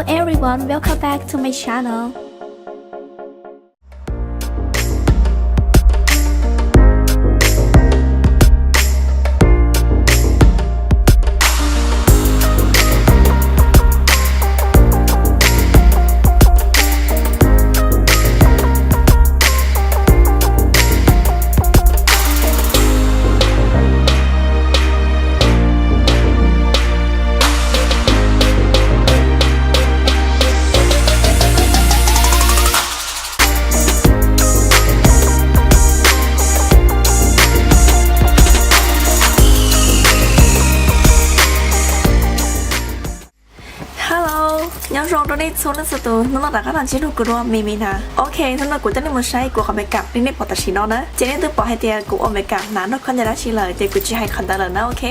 Everyone, welcome back to my channel. Hello, nyob zoo rau nej txhua leej txhua tus, hnub no rov qab los ntsib rau kuv dua Me Me na. Ok, hnub no kuv coj nej mus saib kuv qhov makeup li nej pom tam sim no na. Ces nej twb pom hais tias kuv ua makeup hnav nrog khaub ncaws dab tsi lawm, ces kuv tsis hais qhov ntawd lawm na, ok.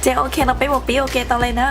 Ces ok, no peb mus pib ua ke tau li na.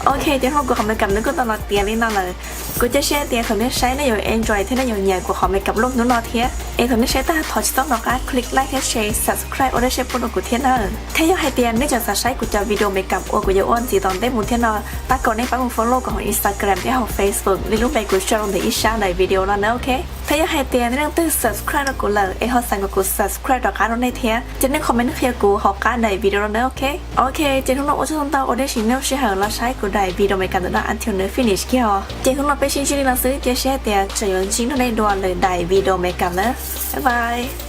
Ok, ces hnub no kuv qhov makeup nws kuj tau los tiav li no lawm. Kuv cia siab tias thaum nej saib nej yuav enjoy thiab nej yuav nyiam kuv qhov makeup look hnub no thiab. Es thaum nej saib tag thov tsis txhob rov qab click like thiab share, subscribe ua dej seb pub rau kuv thiab na. Thiab yog hais tias nej tseem xav saib kuv cov video makeup uas kuv yuav ua ntxiv tom ntej mus thiab no, tab kaum nej pab mus follow kuv hauv Instagram thiab hauv Facebook li lub npe kuv sau rau ntawm ib sab daim video no na, ok. Thiab yog hais tias nej leej twg subscribe rau kuv lawm es ho xav kom kuv subscribe rov qab rau nej thiab ces nej comment qhia kuv hauv qab daim video no na, ok. Ok, ces hnub no ua tsaug ntau ua dej sim nej sij hawm los saib kuv daim video makeup ntawm no until nws finish kiag os. Ces hnub no peb sib ntsib li no xwb, cia siab hais tias tseem yuav ntsib nej dua lwm daim video makeup na. Bye bye.